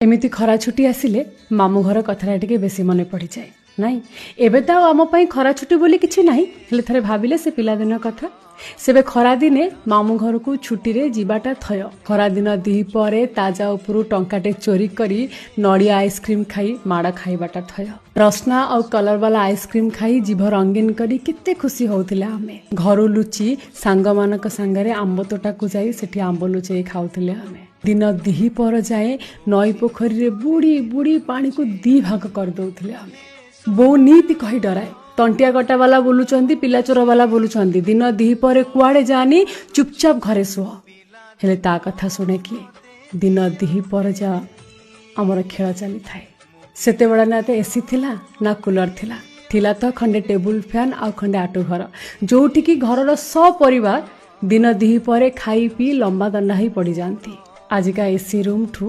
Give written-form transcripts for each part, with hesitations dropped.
ଏମିତି ଖରା ଛୁଟି ଆସିଲେ ମାମୁଁ ଘର କଥାଟା ଟିକେ ବେଶୀ ମନେ ପଡ଼ିଯାଏ ନାଇଁ? ଏବେ ତ ଆଉ ଆମ ପାଇଁ ଖରା ଛୁଟି ବୋଲି କିଛି ନାହିଁ, ହେଲେ ଥରେ ଭାବିଲେ ସେ ପିଲାଦିନ କଥା। ସେବେ ଖରାଦିନେ ମାମୁଁ ଘରକୁ ଛୁଟିରେ ଯିବାଟା ଥୟ। ଖରାଦିନ ଦ୍ୱିପହରେ ତାଜା ଉପରୁ ଟଙ୍କାଟେ ଚୋରି କରି ନଡ଼ିଆ ଆଇସ୍କ୍ରିମ୍ ଖାଇ ମାଡ଼ ଖାଇବାଟା ଥୟ। ରସ୍ନା ଆଉ କଲର ବାଲା ଆଇସ୍କ୍ରିମ୍ ଖାଇ ଜିଭ ରଙ୍ଗୀନ କରି କେତେ ଖୁସି ହଉଥିଲେ ଆମେ। ଘରୁ ଲୁଚି ସାଙ୍ଗମାନଙ୍କ ସାଙ୍ଗରେ ଆମ୍ବ ତୋଟାକୁ ଯାଇ ସେଠି ଆମ୍ବ ଲୁଚେଇ ଖାଉଥିଲେ ଆମେ। ଦିନ ଦ୍ୱିପହର ଯାଏଁ ନଈ ପୋଖରୀରେ ବୁଡ଼ି ବୁଡ଼ି ପାଣିକୁ ଦି ଭାଗ କରିଦଉଥିଲେ ଆମେ। ବୋଉ ନିତି କହି ଡରାଏ, ତଣ୍ଟିଆ କଟା ବାଲା ବୁଲୁଛନ୍ତି, ପିଲା ଚୋର ବାଲା ବୁଲୁଛନ୍ତି, ଦିନ ଦ୍ୱିପହରେ କୁଆଡ଼େ ଯାନି, ଚୁପଚାପ ଘରେ ଶୁଅ। ହେଲେ ତା କଥା ଶୁଣେ କିଏ? ଦିନ ଦ୍ୱିପହର ଯା ଆମର ଖେଳ ଚାଲିଥାଏ। ସେତେବେଳେ ନା ଏତେ ଏସି ଥିଲା ନା କୁଲର ଥିଲା, ଥିଲା ତ ଖଣ୍ଡେ ଟେବୁଲ ଫ୍ୟାନ୍ ଆଉ ଖଣ୍ଡେ ଆଟୁ ଘର, ଯୋଉଠିକି ଘରର ସପରିବାର ଦିନ ଦ୍ୱିପହରେ ଖାଇ ପିଇ ଲମ୍ବା ଦଣ୍ଡା ହେଇ ପଡ଼ିଯାଆନ୍ତି। ଆଜିକା ଏସି ରୁମ୍ଠୁ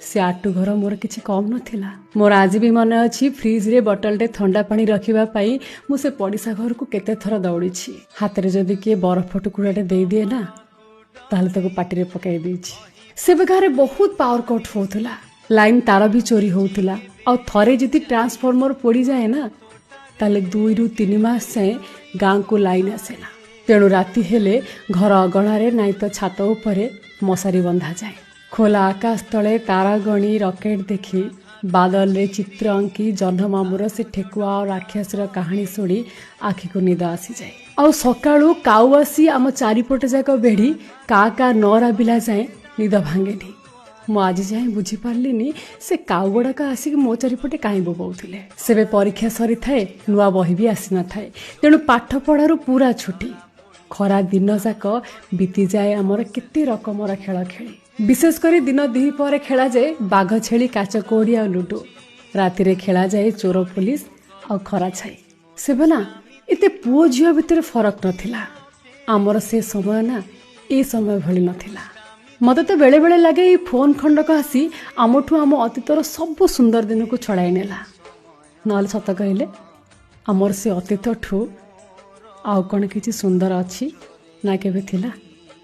ସେ ଆଟୁ ଘର ମୋର କିଛି କମ୍ ନଥିଲା। ମୋର ଆଜି ବି ମନେ ଅଛି, ଫ୍ରିଜରେ ବଟଲଟେ ଥଣ୍ଡା ପାଣି ରଖିବା ପାଇଁ ମୁଁ ସେ ପଡ଼ିଶା ଘରକୁ କେତେ ଥର ଦୌଡ଼ିଛି। ହାତରେ ଯଦି କିଏ ବରଫ ଟୁକୁଡ଼ାଟେ ଦେଇଦିଏ ନା, ତାହେଲେ ତାକୁ ପାଟିରେ ପକାଇ ଦେଇଛି। ସେବେ ଗାଁରେ ବହୁତ ପାୱାର କଟ୍ ହେଉଥିଲା, ଲାଇନ୍ ତାର ବି ଚୋରି ହେଉଥିଲା। ଆଉ ଥରେ ଯଦି ଟ୍ରାନ୍ସଫର୍ମର ପୋଡ଼ିଯାଏ ନା, ତାହେଲେ 2ରୁ 3 ମାସ ଯାଏଁ ଗାଁକୁ ଲାଇନ୍ ଆସେ ନା। ତେଣୁ ରାତି ହେଲେ ଘର ଅଗଣାରେ ନାଇଁ ତ ଛାତ ଉପରେ ମଶାରୀ ବନ୍ଧାଯାଏ। ଖୋଲା ଆକାଶ ତଳେ ତାରା ଗଣି ରକେଟ ଦେଖି, ବାଦଲରେ ଚିତ୍ର ଆଙ୍କି, ଜହ୍ନମାମୁର ସେ ଠେକୁଆ ଆଉ ରାକ୍ଷସର କାହାଣୀ ଶୁଣି ଆଖିକୁ ନିଦ ଆସିଯାଏ। ଆଉ ସକାଳୁ କାଉ ଆସି ଆମ ଚାରିପଟ ଯାକ ବେଢ଼ି କା କା ନ ରାବିଲା ଯାଏଁ ନିଦ ଭାଙ୍ଗେନି। ମୁଁ ଆଜି ଯାଏଁ ବୁଝିପାରିଲିନି ସେ କାଉ ଗୁଡ଼ାକ ଆସିକି ମୋ ଚାରିପଟେ କାହିଁ ବୋବଉଥିଲେ। ସେବେ ପରୀକ୍ଷା ସରିଥାଏ, ନୂଆ ବହି ବି ଆସିନଥାଏ, ତେଣୁ ପାଠ ପଢ଼ାରୁ ପୁରା ଛୁଟି। ଖରା ଦିନ ଯାକ ବିତିଯାଏ ଆମର କେତେ ରକମର ଖେଳ ଖେଳି। ବିଶେଷ କରି ଦିନ ଦ୍ୱିପହରେ ଖେଳାଯାଏ ବାଘ ଛେଳି, କାଚ କଉଡ଼ି ଆଉ ଲୁଡୁ। ରାତିରେ ଖେଳାଯାଏ ଚୋର ପୋଲିସ ଆଉ ଖରା ଛାଇ। ସେବେ ନା ଏତେ ପୁଅ ଝିଅ ଭିତରେ ଫରକ ନଥିଲା। ଆମର ସେ ସମୟ ନା ଏ ସମୟ ଭଳି ନଥିଲା। ମୋତେ ତ ବେଳେବେଳେ ଲାଗେ ଏଇ ଫୋନ୍ ଖଣ୍ଡକ ଆସି ଆମଠୁ ଆମ ଅତୀତର ସବୁ ସୁନ୍ଦର ଦିନକୁ ଛଡ଼ାଇ ନେଲା। ନହେଲେ ସତ କହିଲେ ଆମର ସେ ଅତୀତଠୁ ଆଉ କ'ଣ କିଛି ସୁନ୍ଦର ଅଛି ନା କେବେ ଥିଲା?